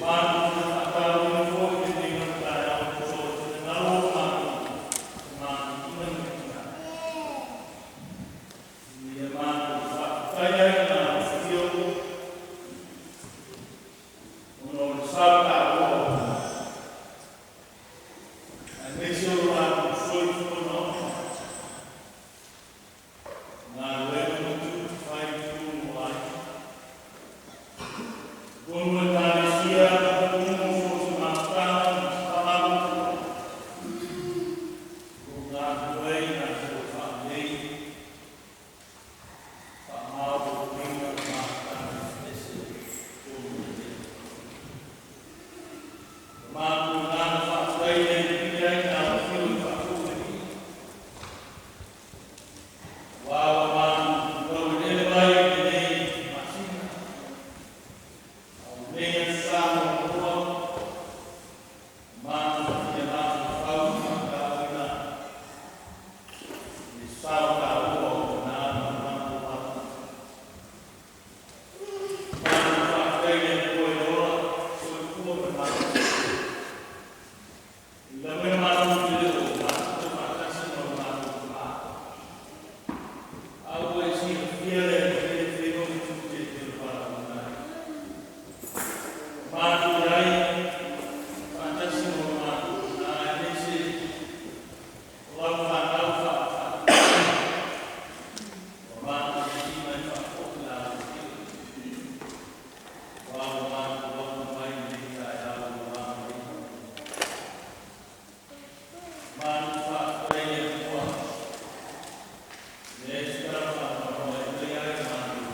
Matou faataloina foi lenei lava taeao e tusa o le finagalo o lo matou tamaoaiga ma le tina, ina ia matou faafetaia ai le Afio ona o le sao taua o tina, aemaise o lo latou soifua maoti i galuega ma tiute fai i totonu o aiga, totonu o Ekalesia ma totonu o so o se mafutaga ma falaupologa, o lo o galulue ai latou e faalelei ma faamaopoopoina le mafutaga eseese i totonu o le nuu. O le matou agaga faafetai lea e pipii ai le Afio i le faafofoga aua ua matou laueleele mai i lenei masina, a o lenei aso sa muamua matou fia mafaufau i le faatauaina le sao taua o tina ma le matou mafutaga. Matou faafetai i le Atua i le ola, soifua ma le malosi, e ui lava ina matou te le o mafuta faatasi ma lo matou Tama, a ua e silafia le tele faiva ma tiute e te ona valaauina ai. Ua matou i ai faatasi ma lo matou Tina aemaise o lau fanau faafaapito, ua matou sisiina ai faafoi laau aua ua matou apu mai i lenei taeao i lou agalelei. Matou faafetai i le Atua, e leai se tala faanoanoa e avea ai la matou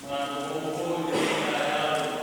matou oo foi i lenei taeao.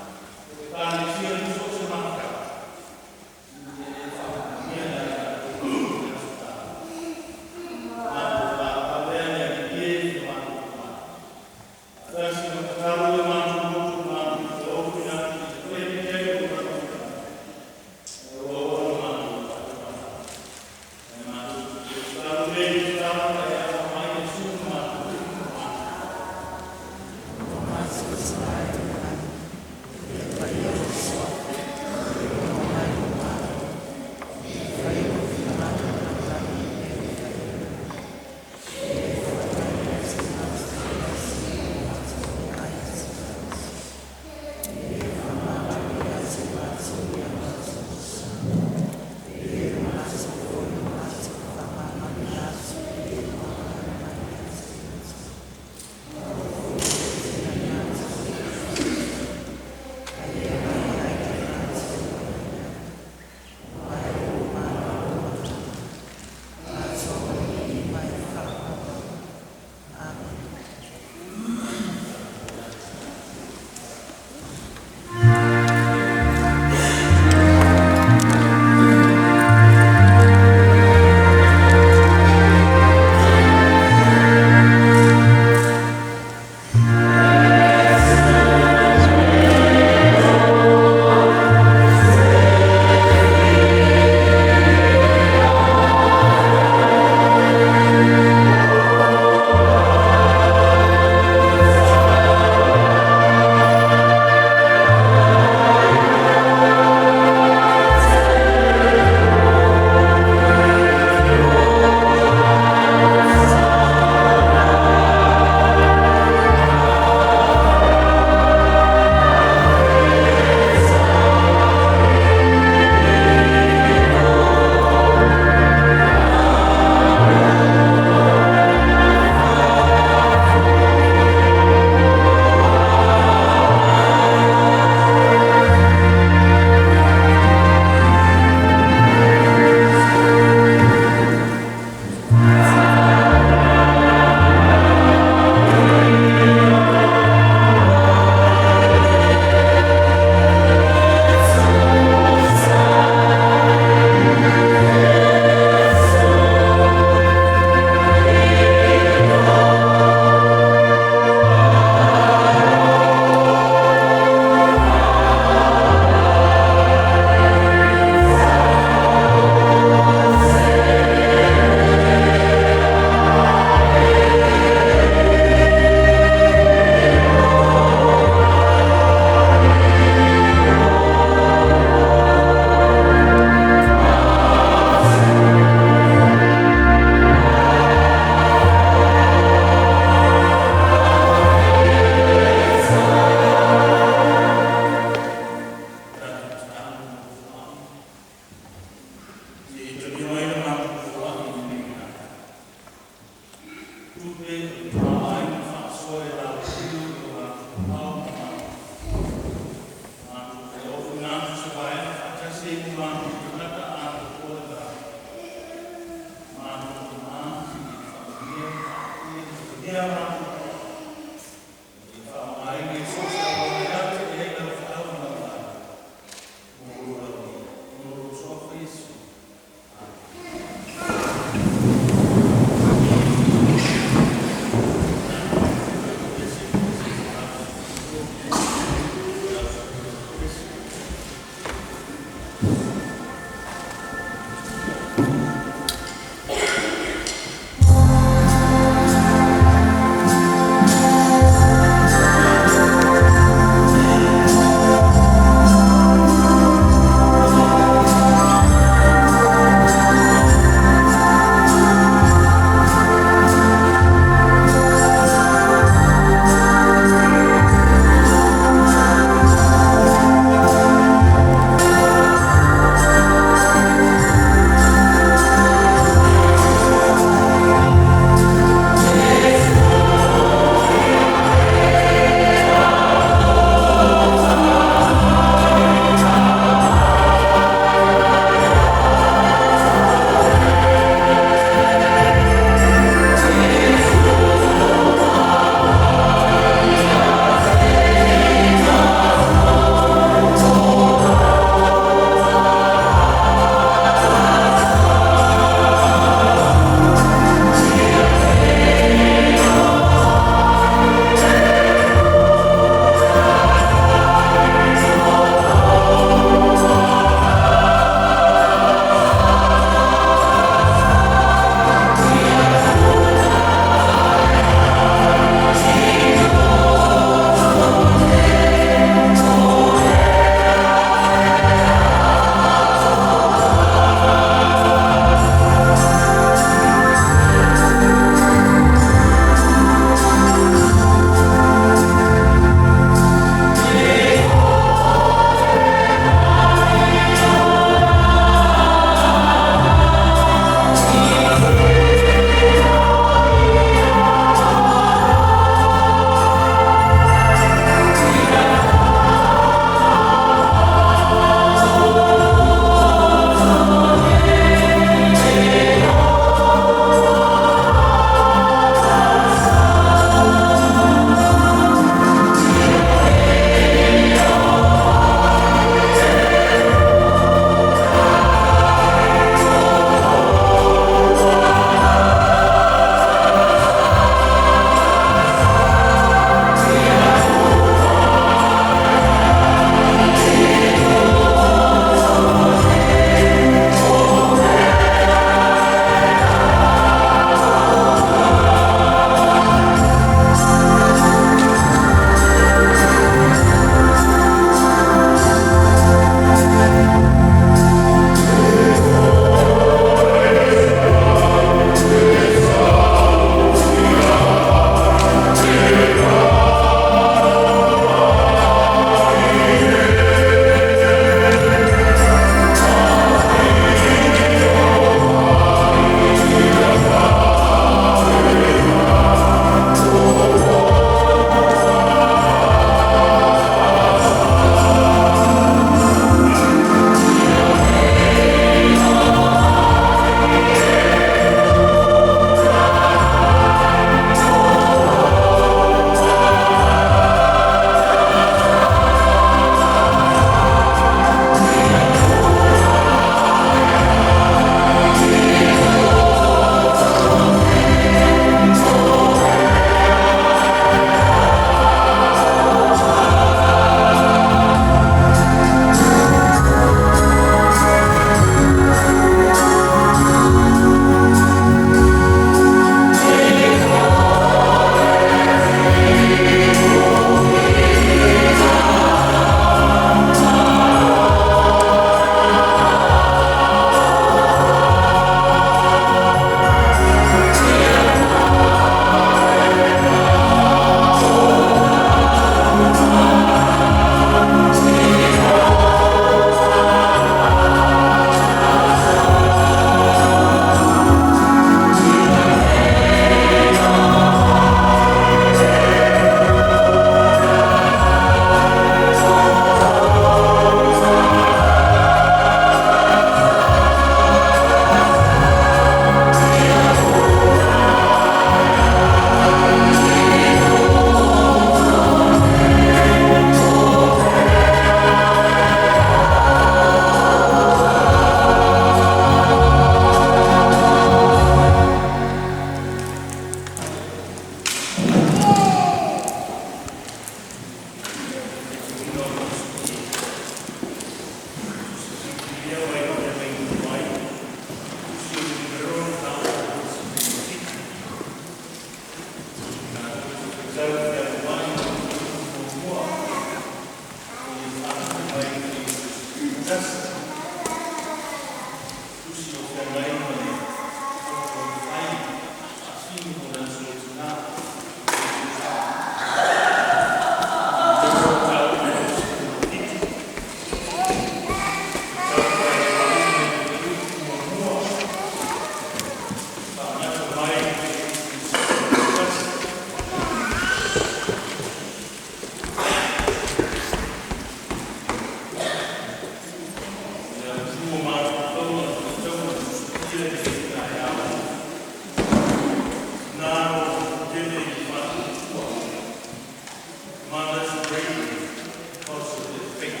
Mothers bravery because of their faith.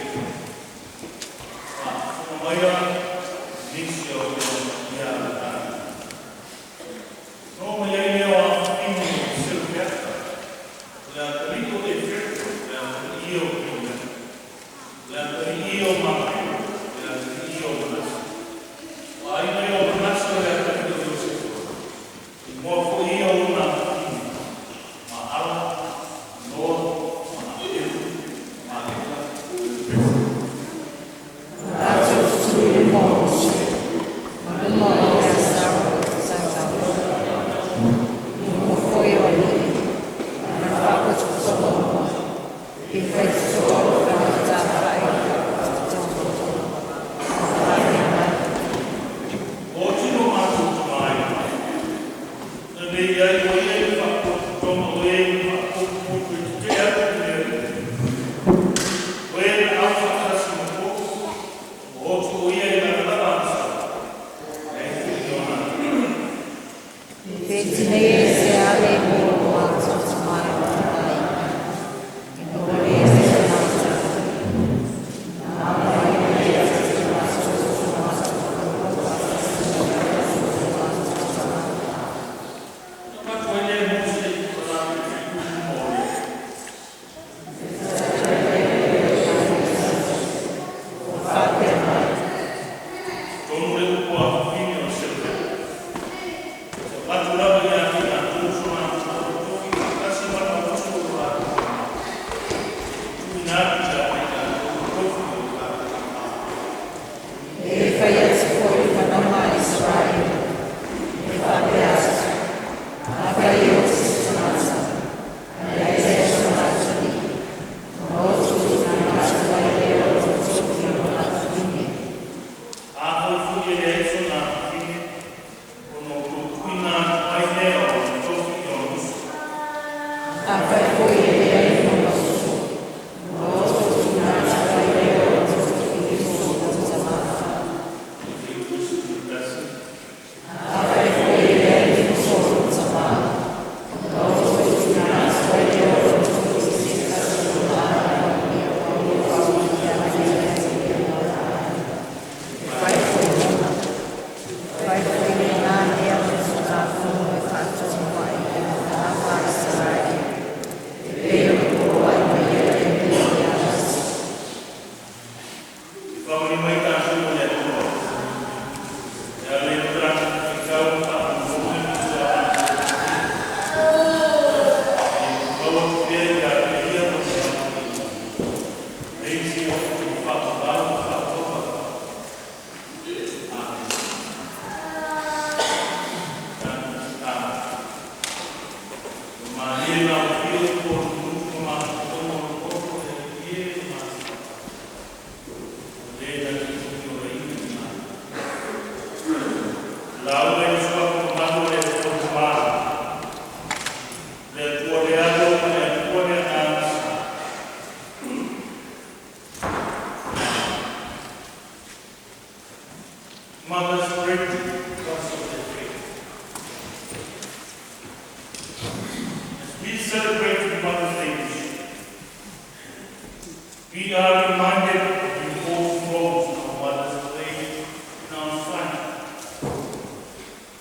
Faafofoga maia nisi o ia le No mai ai lea o afafine o Selofeata, o le atalii o Efere, o le atalii o Gileata, o le atalii o Makiri, o le atalii o Manase. O aiga ia o Manase o le atalii o Iosefa. Igoa foi ia o ona afafine, Maala, Noa, ma Aela, Milika. Tatou tui mo ma o sa sa sa mo foi o ni na whakatutoa i whaitutoa o whakata whai whakatutoa. O tino mātou tamai, na nei ai o ia i whakototonga o e i whakototo i te te atu i le ari. O e na au whakasi mo ko, o otu o ia i lana lava ansa, e i o nā. Te tine e se ale mo mātou tamai o mai. I no le se mata. Nā mai e te mātou Na mātou e le Mose i ko rā te kupu mōre. Tonu le upu afafine o Selofeata. Sa patu lava ia te latou so latou tofi faatasi ma le uso o latou tamā. Tuuina atu ia te latou tofi o latou tamā. E whai atu foi whanama Israel. E whapea atu. A whai o te tamata. A e te tamata ni. O tu na matua e o te toki o afafine. A foi foi e le eso na afafine, ona o tou tuuina atu ai lea o le tofi i ona uso. A whai foi e le ai o uso. O tu na matua e o te toki o tamata. E te uso i tasi. A whai foi e le ai o tamata. O tu na matua e o te toki Whai foi Whai foi e ngā ea o te tāwhunu e whātoa mai e ngā Israel. E peo o ai mai e te pili aras. I whamani mai tātou o le Atua. E a le traka ki kau pa mōle ki a E maua pea i a te ia o te māui. Reisi o te whakawau whakatopa. Amen. Tāna. Ma e la o fio ko tu ma tomo o e ie ma. O le na ki o rei ma. Lau e sua ko le ko ma. Le tua le alo le tua le ana. Mothers bravery because of their faith. As we celebrate Mother's Day this year, we are reminded of the important roles our mothers play in our society,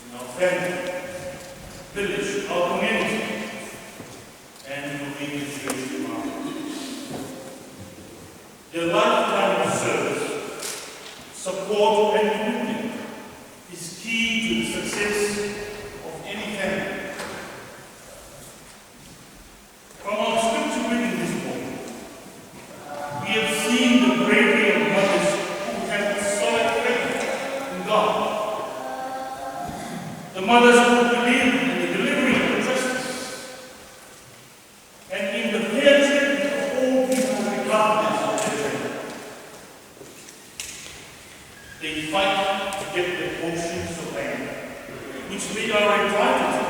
in our family, village, our community, and within the church environment. Their lifetime of service, support, and commitment is key to the success of any family. From our scripture reading this morning, we have seen the bravery of mothers who have solid faith in God. The mothers who believe in the delivery of justice and in the fair treatment of all people regardless of their gender. They fight to get their portions of land, which they are entitled to,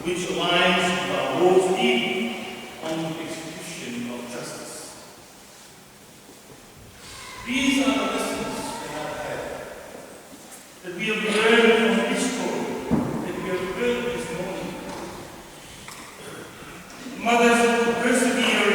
which aligns with our Lord's edict on the execution of justice. These are the lessons that I have, that we have learned from this story, that we have heard this morning. Mothers who persevere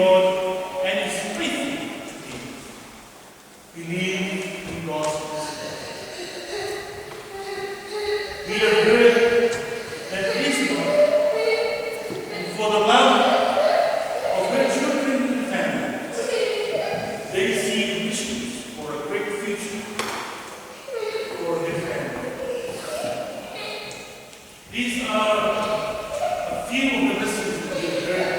God and is faithful to Him. Believe in God's wisdom. We have heard that this God, and for the love of her children and family, they see wishes for a great future for their family. These are a few of the lessons that we have heard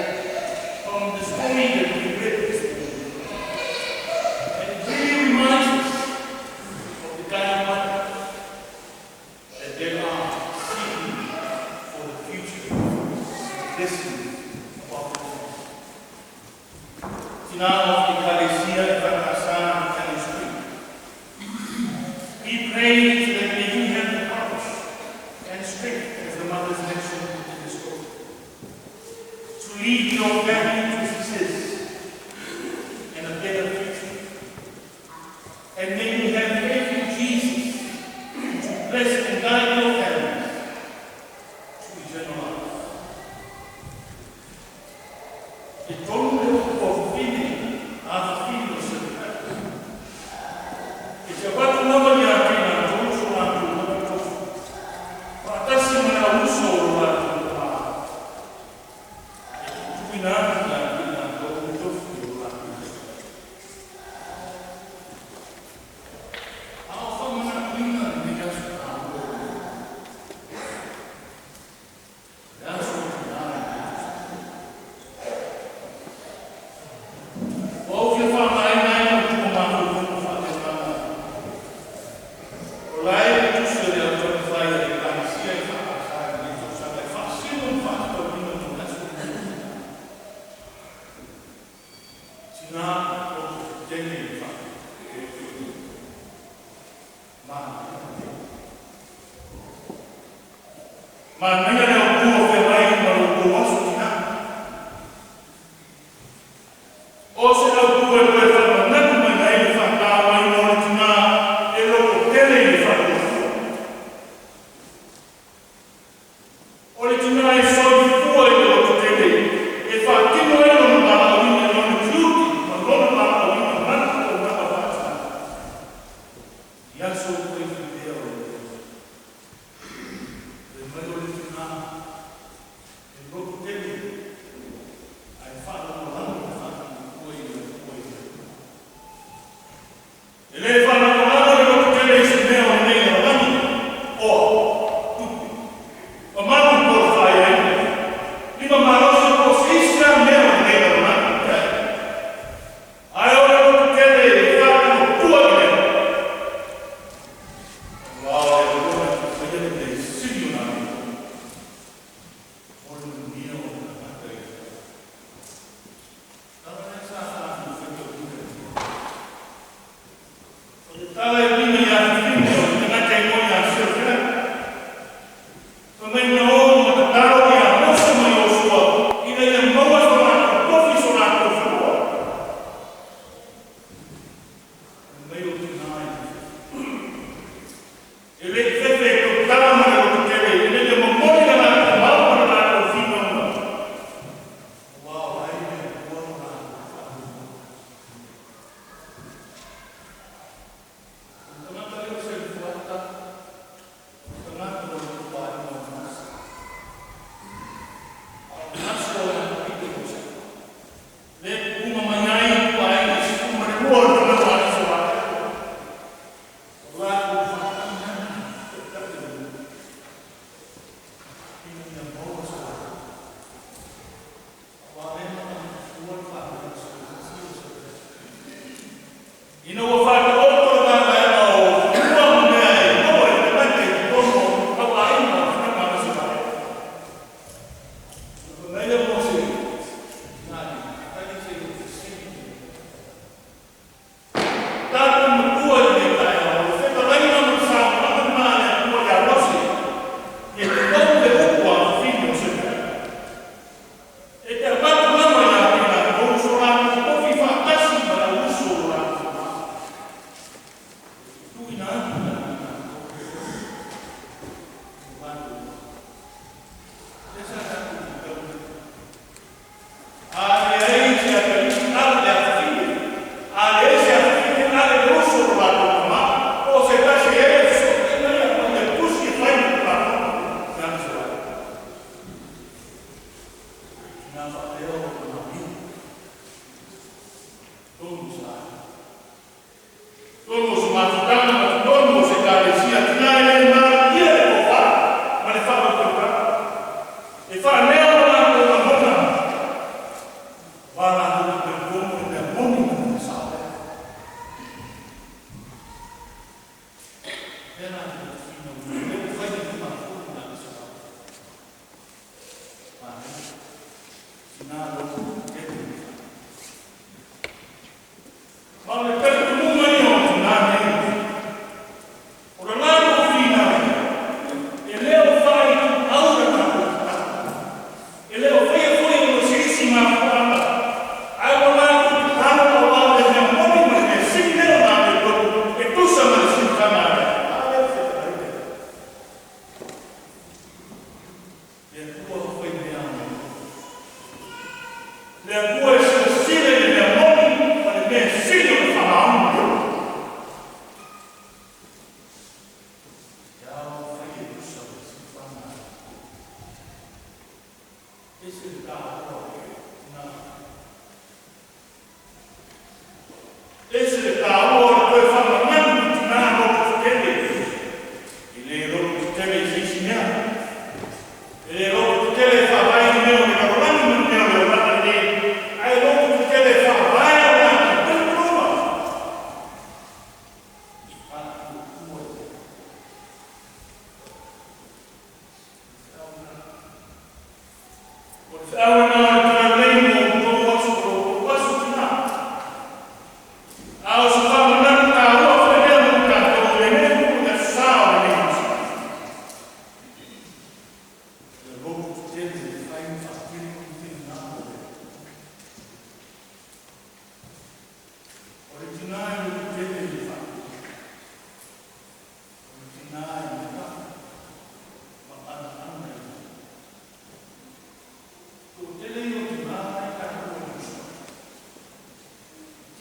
from the story that we read this morning. And it really reminds us of the kind of mother that they are seeking for the future blessing of our Lord. Tina of the Ekalesia EFKS Canning Street. We pray that may you have the courage and strength, as the mothers mentioned in the story, to lead your family to success and a better future. And may you have faith in Jesus to bless and guide your families to eternal life. E tolu le o fine a fine o se. E te watu lava ia te ngā tolu so latou mate tofu. Faatasi ma le auuso o lo latou va. E tutuina atu ia te ngā tolu tofu i o latou. A o whamanatuina me aso tāua. Le aso o te nā i te tusa. O au fia whaamaina e o tua mātou kono whaatengana. O lae le tusi o le au taumafai a le Ekalesia EFKS i lenei tausaga e faasino ma faatatauina mo le aso. Tina o tele i wha. Manaia. Manaia le Atua o feagai ma lo outou aso tina. O se Atua e toe faamanatu mai ai le faatauaina o le tina e loto tele i le faatuatua. O le tina e soifua i le loto tele e faatino ai lona valaauina i lona tiute ma lona valaauina mana taunaga faatina. I aso koe whipea o le le mai o le tina e loto tele ae faalagolago le faatuatua i le Atua i le. E le faalagolago le loto tele i se mea o lenei lalolagi, oa, tupe, mamalu po o le faaeaina, lima malosi po o se isi lava mea o lenei lalolagi. Ae o le loto tele e faatuatua i le Aua o le alofa e faia le mea sili ona amiotonu. O le manuia o le tagata i le Tala lea sa faafilofai le Atua. O le tala e uiga ia fifine o le tagata e igoa ia Selofehata. Fai mai na o ma tatalo ia Mose ma Iosua ina ia maua so latou tofi so latou fanua. Fai mai o tina i le fefe. E le i fefe e tautala ma le loto tele ina ia momoli le latou mau ma le latou finauga. Aua o ai le Atua ma latou faatuatua.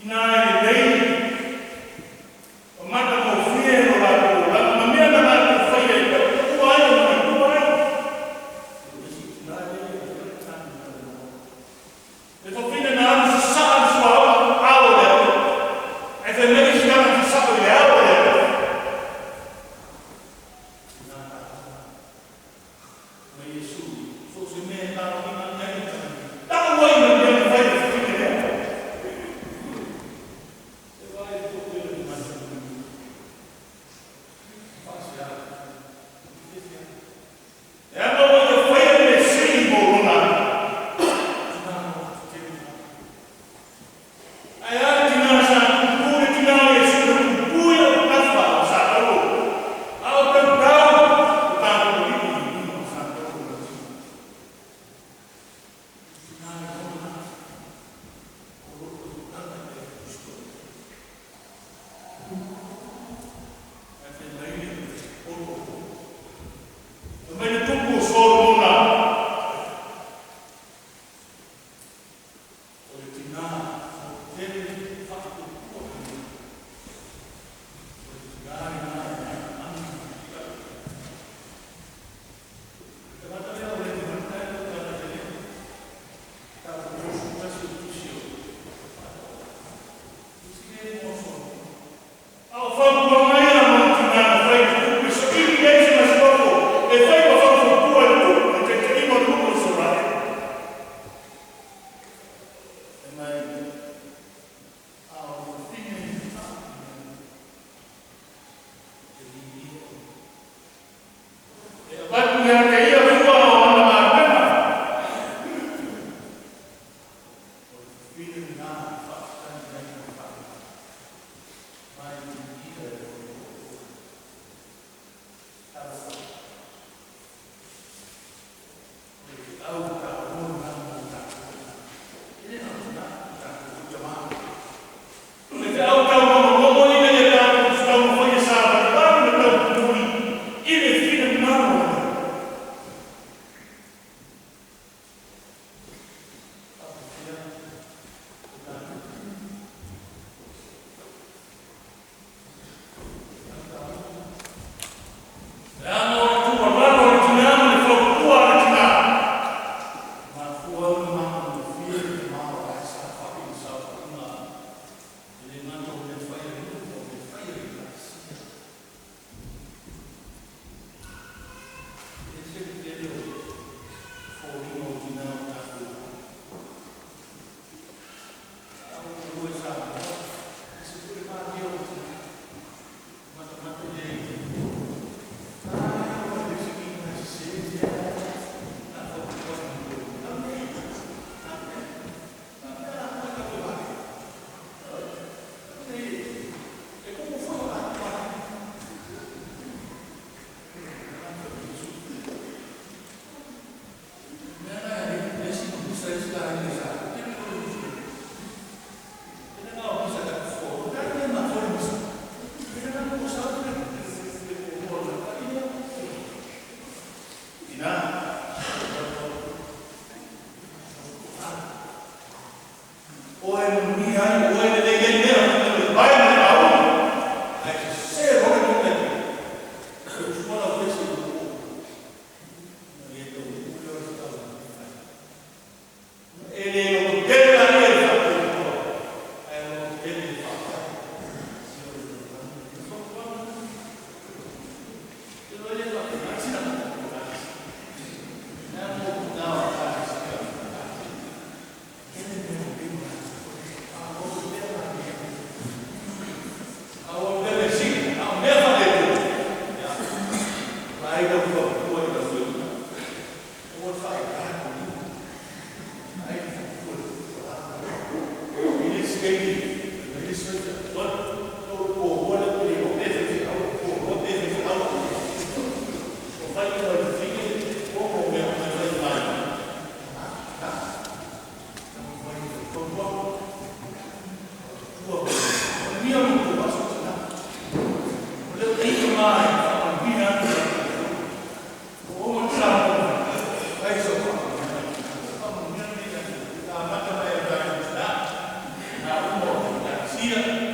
Tina e lelei, o matagofie lo latou olaga ma mea na latou faia e tautua ai ma matua ai. Isi tina e le fafine na alu sasaa le suauu ao o le Atua, ae fai mai le isi tagata sasao i le ao o le Atua. Tina tatou mai Iesu so o se mea e talogiga ane ai le tagata, tau ai ma le mea na fai e le fafine lea. Se vaai i le toatele o tamaitai faasea leaga ua ia faia le mea sili mo lona tina lototetele. Ae a le tina sa tutu, le tina o Iesu na tutu i autafa o sa Paulo a o tautau o tatou alii i luma o sa Paulo ma tina tina e lona o lotoifale le Kristo. Ae fai mai le olo, fai mai le tupu o Solomona, o le tina tele faatuatua, o le tina lena e agi tagata lea o le tagata e o tagata lea tatou tofu tasi o tusi o tusi le mo Solomona. A o fautuaga ia mo tina na fai le tupu e saili ai se masiofo e fai ma faufautua i le tupu le taitaiga o le nuu o Isaraele. E mai a o le fafine e e avatu ia te ia fua o ana galuega. O le fafine lena e faafetai ai ma faafetai mai ia e o le talofa o le feau taua lena mo tatou. E le na o tina, o tatou tamā. Le feau taumomomomo ina ia tatou taumafai e savalivali ma taupupuli i le finagalo o le faapefea o tatou. Leaga o le tuualalo a le tina ma le fautua a le tina, mafua ona matagofie le tamā o la e saofai i le saofaiga, e le gata o mea fai a le nuu, a o mea fai a le Ekalesia. E ese le tele o foliga o tina o tatou, a o ua Samoa e se foi le malie o tina matamata i ai le sese lea na fautua. E como foi o Tina, oe manuia ai, oe lelei ai mea, le vae ma le auga, ae sese loa le mea e usuala o pese i o. Le tau ule o le tau. E le lototele la ia i faatuatua, ae lototele i faafetai. Te loa le faapena sina mea mo tina o ekalesia. Ele mea o lima, a o mea la a o mea le sili, a o mea faaletua. Vai lau fautua i lau toeaina. Ua faaiga ai fautua i le skate, i le skate, o o le le o pe fe au o pe fe au. O fai o le fine o o mea o mea fai mai. Fai fautua. Tua. Mia mo tu aso tina. O le teika mai, whakamahia atu. O o sa mo, ai so whakamahia nei a mata mai a tātou tina. Nā uma o. Ia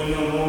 Amen.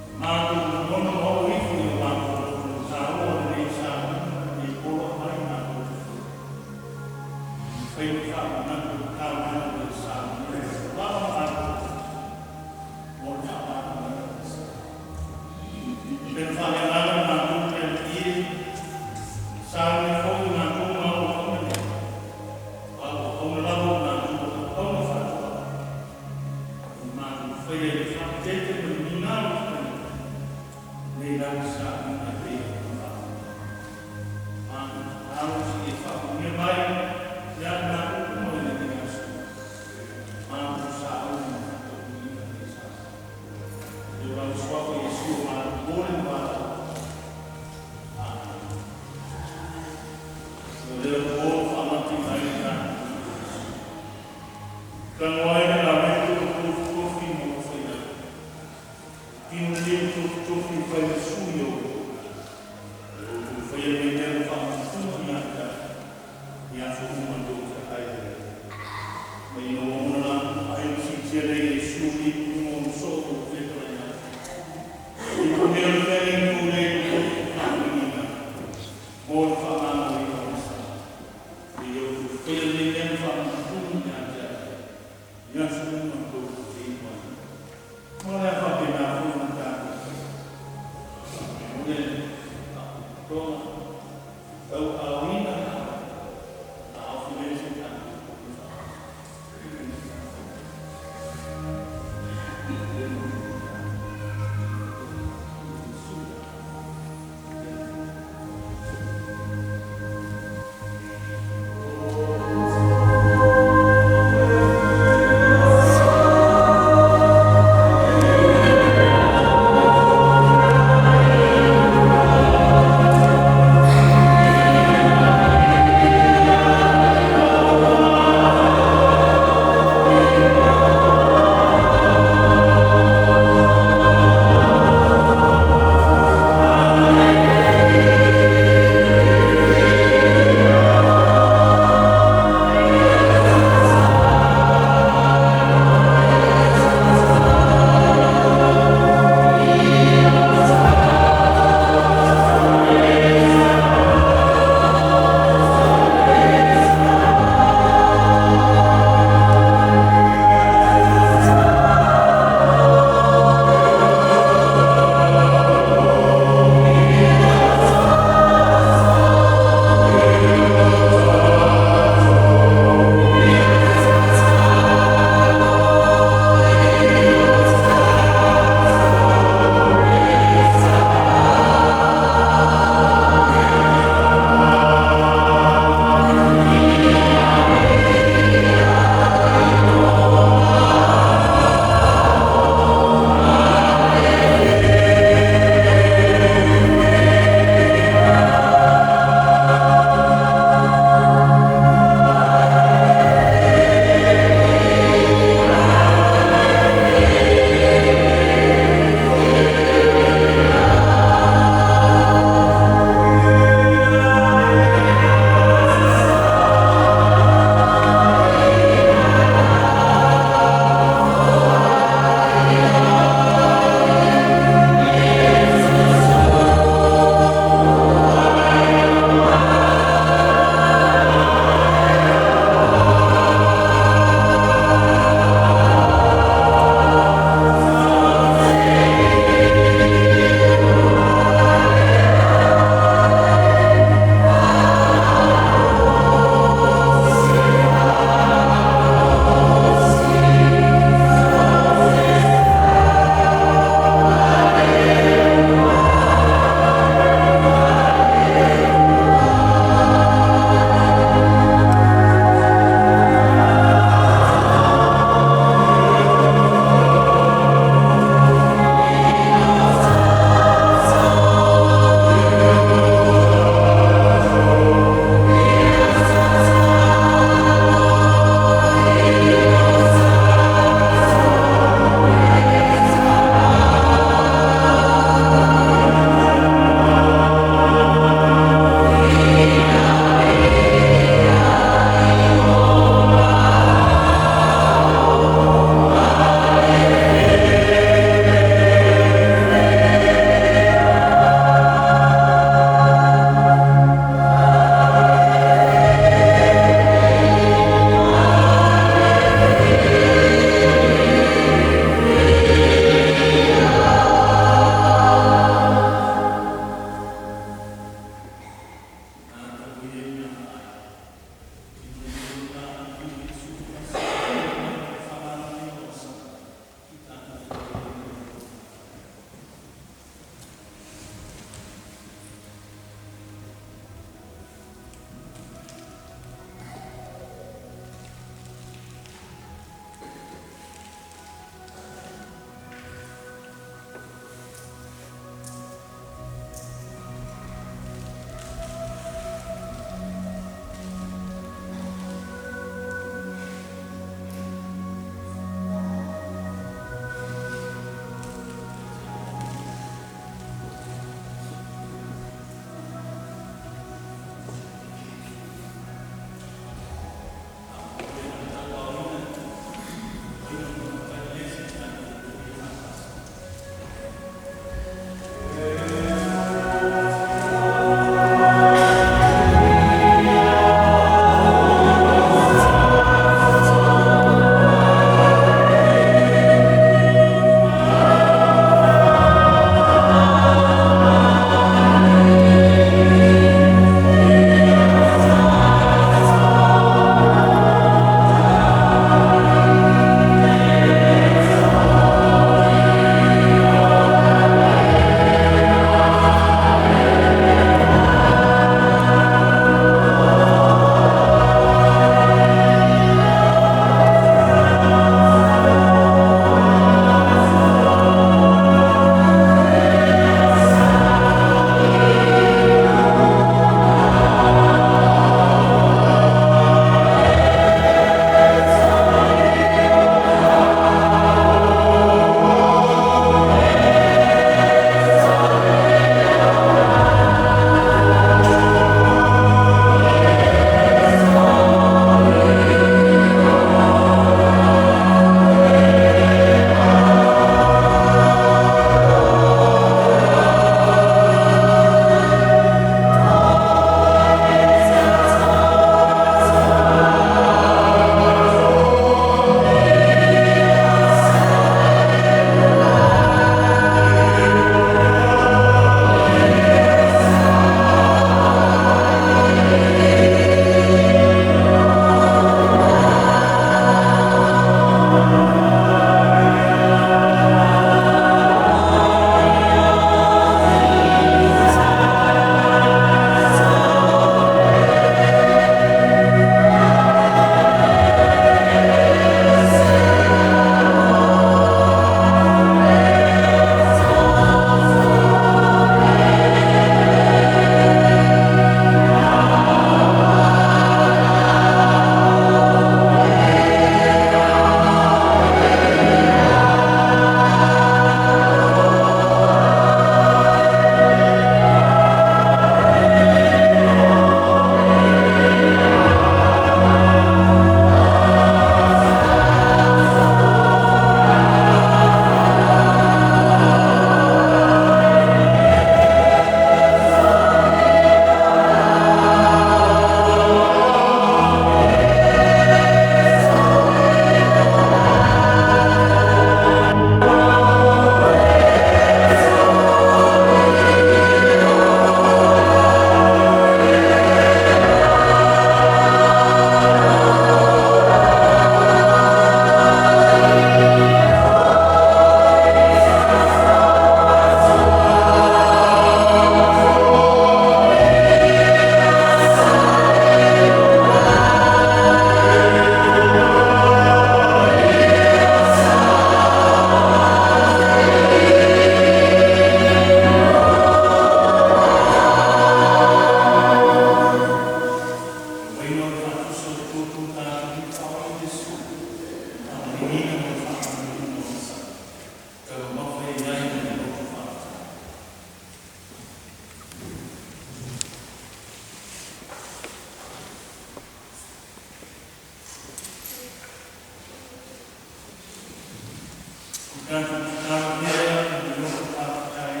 Tatou tatalo pea i le loto faafetai.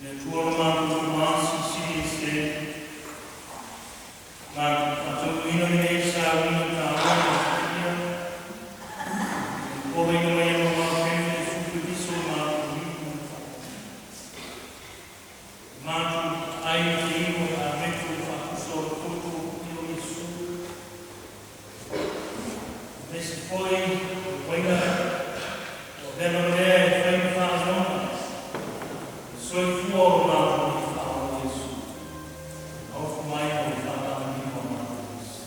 Le Atua lo matou Tama Silisili Ese, matou faataunuuina lenei sauniga taua ma paia, e poloina mai e lo matou Iesu Keriso o matou Alii ma le Faapalii. Matou ai ma te inu o le ameto i le faatusa o le toto o Iesu, aemaise foi o le uaina ua avea ma mea e fai ma faailoga, le soifua o lo matou Alii Faaola Iesu, na ofo mai mo le faamanuiaina o matou aisa.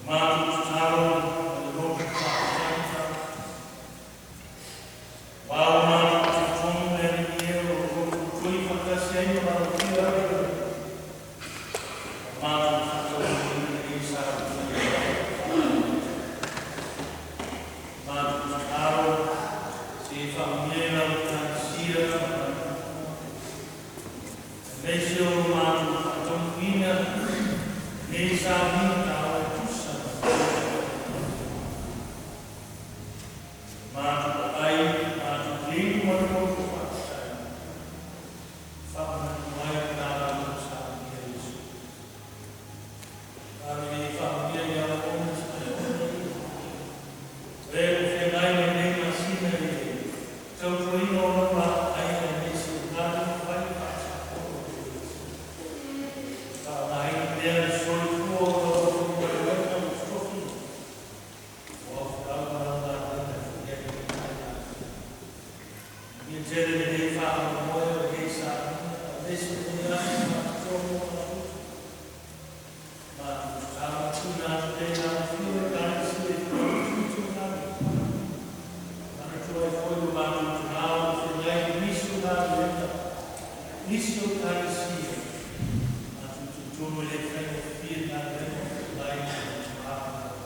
Matou tatalo ma le loto faafetai ma faapitoa. Aua ua matou talitonu le Alii e o lo o outou faatasi ai ma valaaulia ai e ua matou faataunuuina lenei sauniga. Matou tatalo se i faamanuia i lau Ekalesia ma lana aemaise o lo matou faataunuuina lenei sauniga taua e tusa ma le matou aai matou te inu ma le loto faafetai, faamanatu ai le latou saunia Iesu. Agalelei faamanuia ia ona o e ua feagai ma lenei masina i le tautuaina o lava aiga aemaise o galuega fai faale-Samoa. Faaaogaina pea le soifua o lau aufaigaluega ua totofi mo au folau ma lau galuega e foia ai nei taeao. Manuia tele lenei faamoemoe o lenei sauniga aemaise o lenei aso faapitoa mo mafuta. Matou tatalo ma tuuina atu pea i lau afio Ekalesia i tutuga. Manatua ai foi lo matou tina o lo o feagai ma nisi o galuega, nisi o Ekalesia. Matou talitonu e le faigofie galuega o feagai ma le tina ma lau.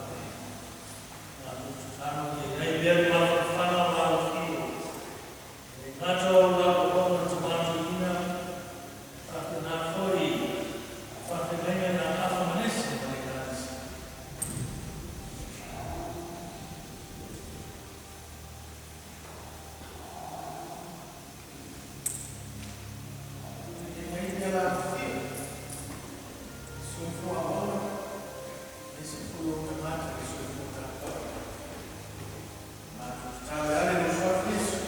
Matou tatalo ia i ai pea le mafanafana o lau afio. E le gata o lau auauna tama toeaina, faapena foi faafeagaiga na Afa Manese ma le Ekalesia. Nei la afio, soifua auauna, aemaise foi o tagata le soifua tapuai. Matou tatalo e ale lo suafa Iesu.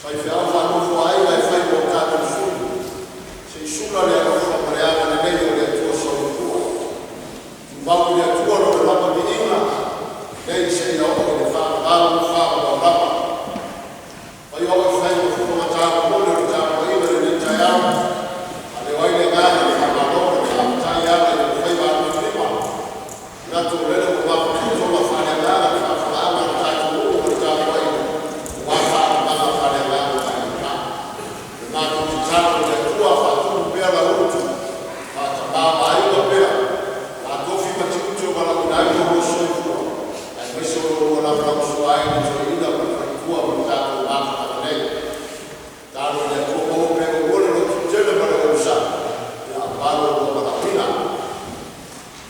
Faifeau faanofo aiga e fai mo tatou sui, se i sula le alofa ma le agalelei o le Atua Soifua. Tumau i le Atua Lona lava viiga, nei seia oo i le faavavau faavavau lava. Faia o'e o se fai ma fofoga taumolimoli o le tapuaiga i lenei taeao, faaleo ai le agaga o le faamalo ma le faafetai e ala i ou faiva alofilima. E manatu o lele ua mafuto ma faaleagaga le faafofogaaga a lo tatou atunuu ma le tapuaiga aua taualumaga faaleagaga ua. O le matou tatalo i le Atua, faatumu pea lau utu faatamāvaaiga pea i tofi ma tiute ua valaauina ai lo oulua soifua, aemaise o lo oulua lagolagosua ai i le toeaina ma le faletua ma le tatou mafutaga nei. Tatalo i le Atua maua pea e oulua le lototetele ma le onosai aua lo oulua valaauina.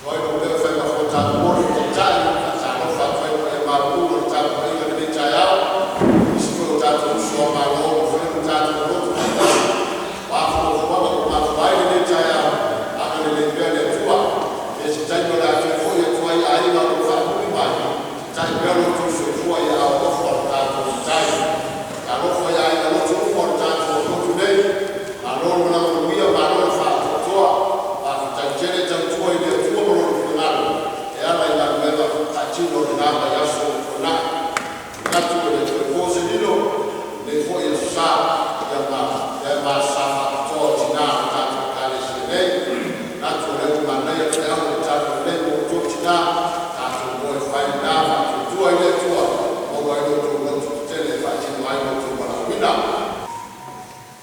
O oe e fai ma foe mo le Taitai, faatalofa atu ai i le paia maualuga o le tapuaiga i lenei taeao, nisi foi o tatou uso a Malo ua mafai ona tatou loto faatasi, o a fuafuaga ua mafua ai lenei taeao, agalelei pea le Atua. Se taimi o le a toe foi atu ai i aiga o lo o faamuli mai, tatai pea lo outou soifua i aao alofa o lo tatou Matai. Talofa i aiga lotu uma o le tatou motu nei, malo le malaga manuia, malo le faatoatoa, faafetai tele tautua i le Atua ma Lona finagalo e ala i galuega faatino i lena vaiaso ua tuanai. Manatu e le toe po se lilo i lenei foi aso Sa ma le ma sa faapitoa o tina o le tatou Ekalesia nei. Manatu o lea ua manaia le feau o le talalelei mo outou tina, tatou o e fai lena faatuatua i le Atua e maua ai lo outou loto tetele e faatino ai lo outou valaauina.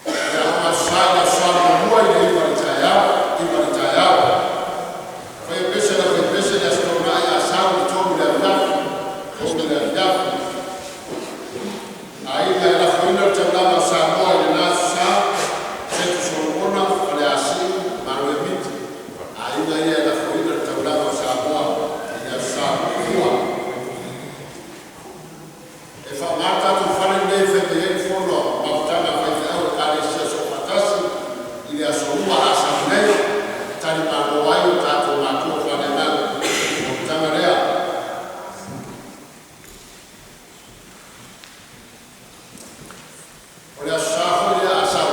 O le Aso Sa le aso Sa muamua i le 9:00 i le taeao, 9 i le taeao. Faia pese le aufaipese i le Aso Toonai a sau i le 3:00 i le afiafi, 3:00 i le afiafi. Aiga e lafoina le taulaga o Samoa i lena Aso Sa, Setu Solomona, Faleasiu ma Maluemiti. Aiga ia e lafoina le taulaga o Samoa i le Aso Sa muamua. E faaaoga le tatou fale lenei e fai mai ai le fono a mafutaga a faifeau o Ekalesia Soofaatasi i le aso Lua a sau nei, e talimalo ai o tatou matua faaleagaga i le fonotaga lea. O le Aso Sa foi lea a sau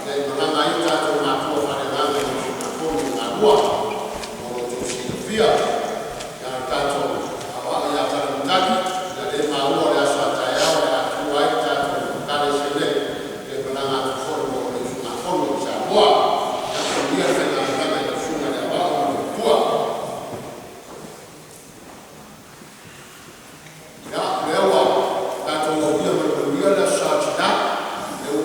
nei, e malaga ai o tatou matua faaleagaga i le usugafono i Malua mo lo outou silafia. Ia, o le tatou aoao ia Talimatagi, ia lea e maua o le aso a taeao o le a tuua ai le tatou Ekalesia nei e toe malaga atu foi mo le usugafono i Samoa. Ia manuia le faigamalaga i lau susuga i le Aoao ma lou faletua. Ia, o lea ua tatou aulia ma le manuia le Aso Sa o Tina, lea ua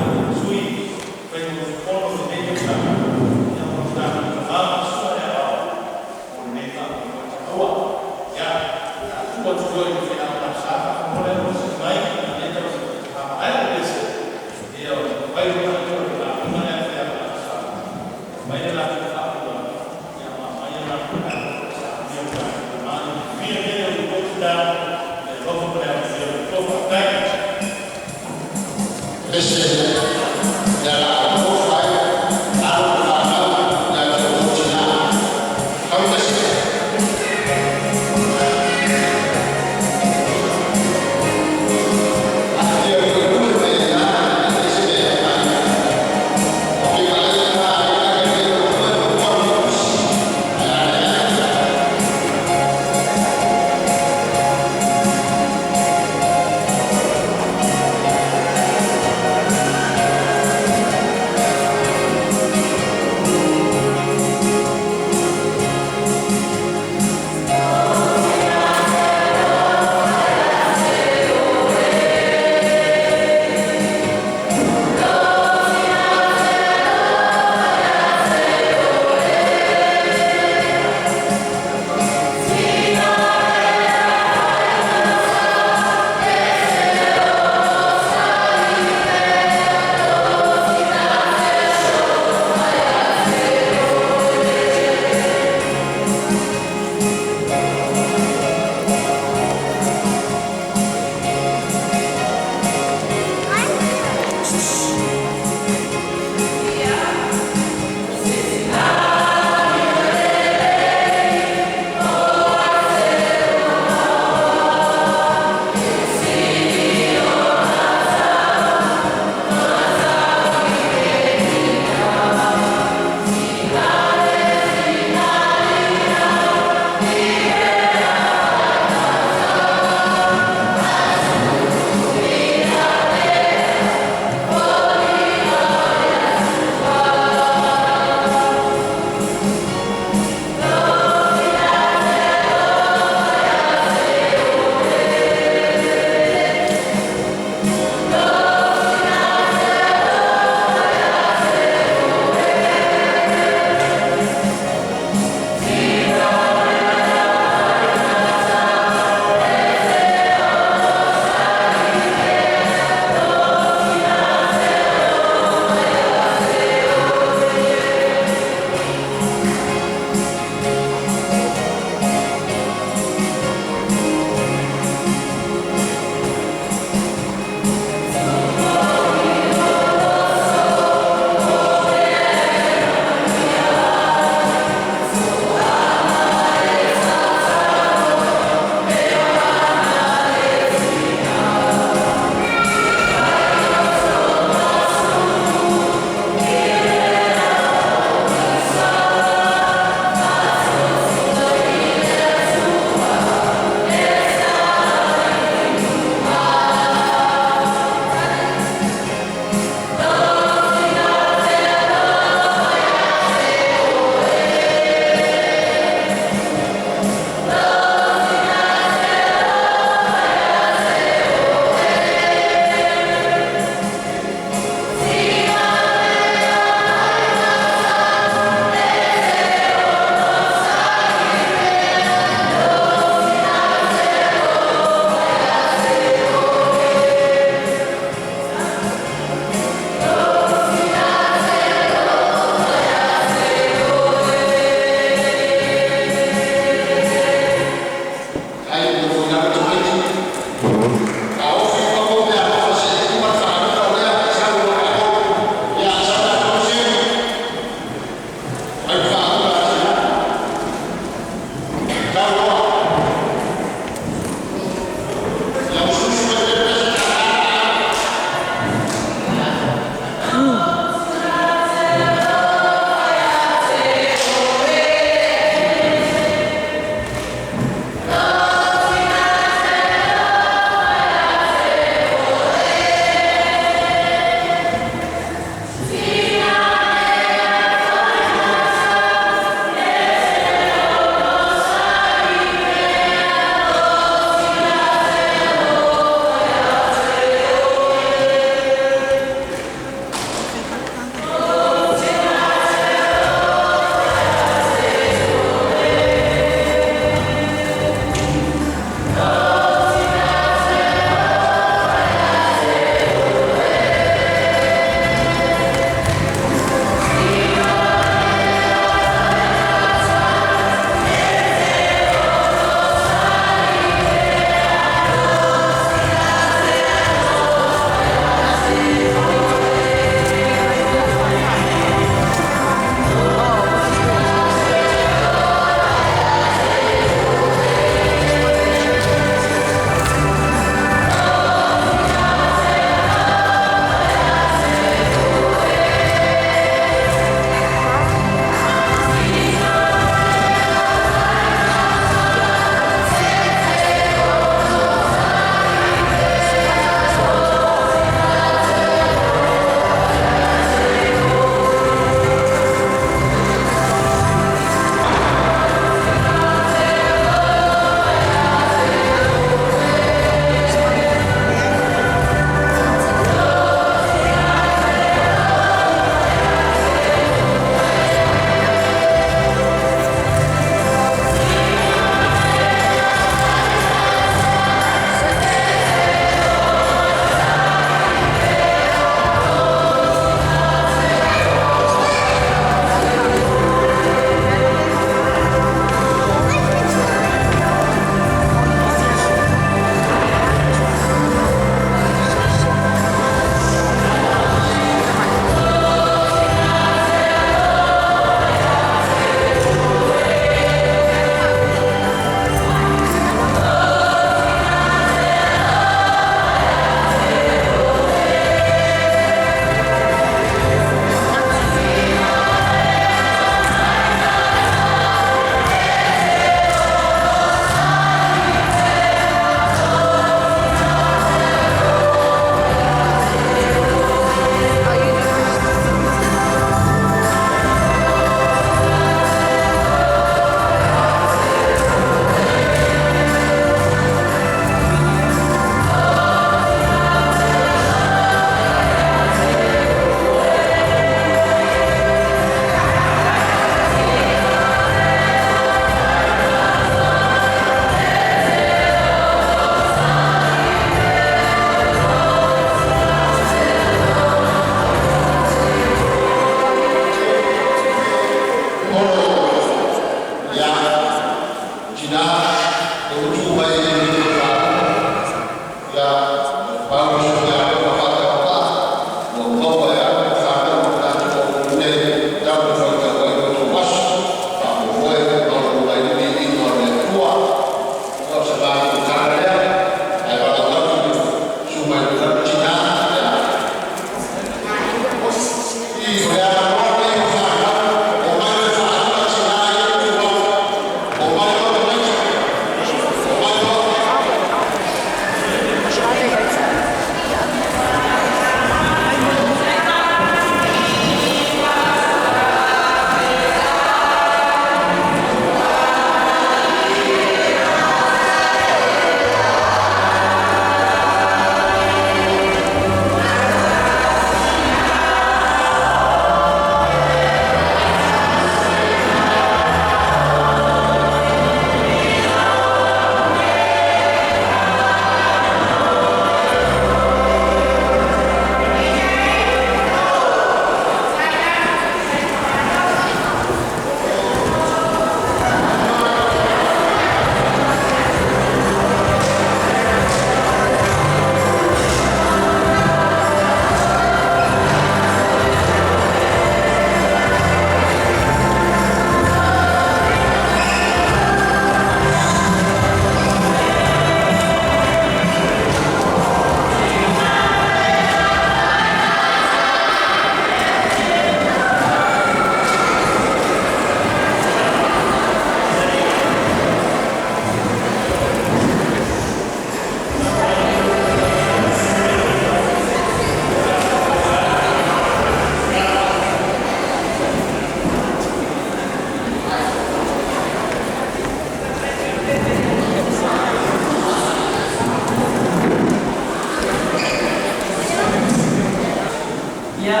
Ia,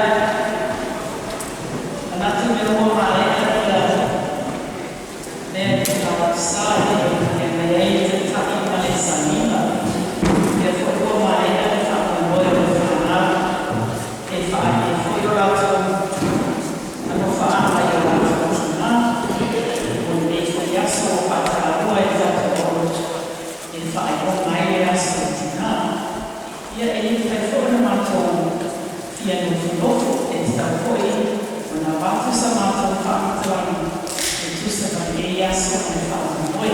manatu mea ua maea ia mea e tuuina e aumai ai le Taitai ma le sauniga. Lea foi ua maea le faamoemoe o le fanau e faaalia foi o latou alofaaga i o latou tina mo lenei foi aso ua faataua e le tatou aulotu e faailoga ai le aso o tina. Ia, e le mafai foi ona matou fia nofonofo, e tatau foi ona avatu sa matou faamatalaga e tusa ma lenei aso ma le faamoemoe.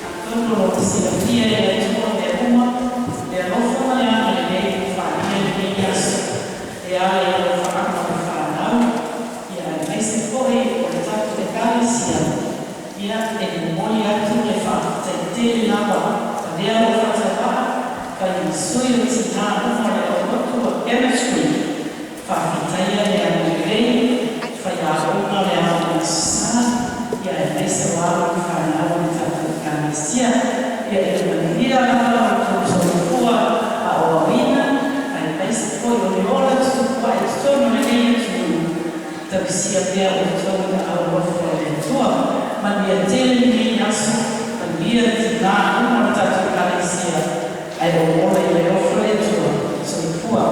Atonu o lo o silafia e le Atua mea uma, le alofa ma le agalelei ua faaalia i lenei aso e ala i alofaaga o le fanau, ia aemaise foi o le tatou Ekalesia. Ia, e momoli atu le faafetai tele lava, avea lou faatauvaa fai ma sui o tinā uma o le aulotu o Emmetts Creek, faafetaia le agalelei, faiaoga o le Aoga Aso Sa, ia aemaise o alo ma fanau o le tatou Ekalesia. Ia, ia manuia lava lo outou soifua aoaoina, aemaise foi o le ola tutupu ae i totonu o lenei atunuu, tausia pea outou i aao alofa o le Atua. Manuia tele lenei aso, manuia tinā uma o le tatou Ekalesia, ae ou ola i le alofa o le Atua. Soifua.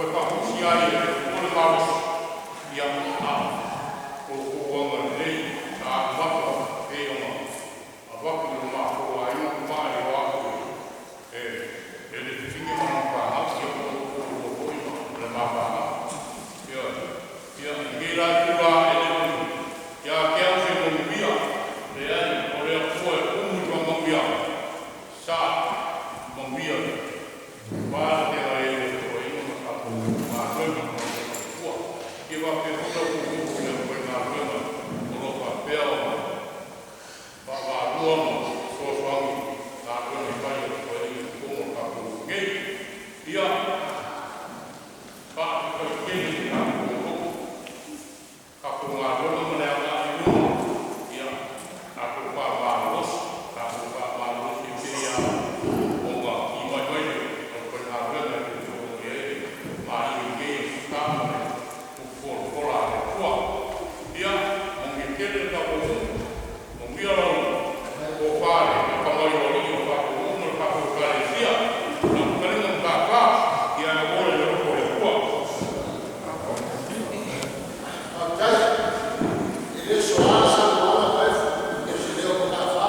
Toe faafusi ai e le Atua le malosi, ia, a o lo outou agalelei sa alumafa pei ona avatu i lo matou aiga tamai o au e le fafine ma lana fanau, ia po o lou toalua foi ma le ma fanau. Ioe. Ia, i lenei la itula e le o ia te au se manuia, leai, o le Atua e tumu i faamanuiaga, sa manuia aua le feagai ai o le feoaiga ma tatou galuega ma le faletua. Ia faapea foi la outou nuu i le aufaigaluega o lo o faapea ona vaavaalua ma fesoasoani i galuega fai a le Paeaiga i totonu o le tatou nuu nei. Ia, faafetai tele i le tatou lotu, tatou galuega ma le agai i luma. Ia tatou fa'amalolosi, tatou fa'amalolosi e pei lava ona timai mai le aufaigaluega e pei foi ona i ai le malie i lenei aso Sa ma le upu folafola a le Atua. Ia manuia tele le tatou nuu, manuia lau tofa i le atamai o alii o le tatou nuu ma le tatou Ekalesia, lau fetalaiga Mata'afa. Ia ae ola i le alofa o le Atua. Faafetai. E le soa le saunoaga Taefu o se leo o Mata'afa.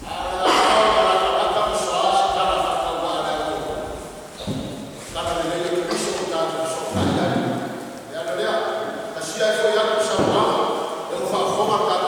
Ae o le a sao ma latalata ma soa se tala faatauvaa a le atunuu, talalelei o Keriso ua tatou fesootai ai. O le ala lea, e tasi ae foi atu le saunoaga, lea ua faafofoga le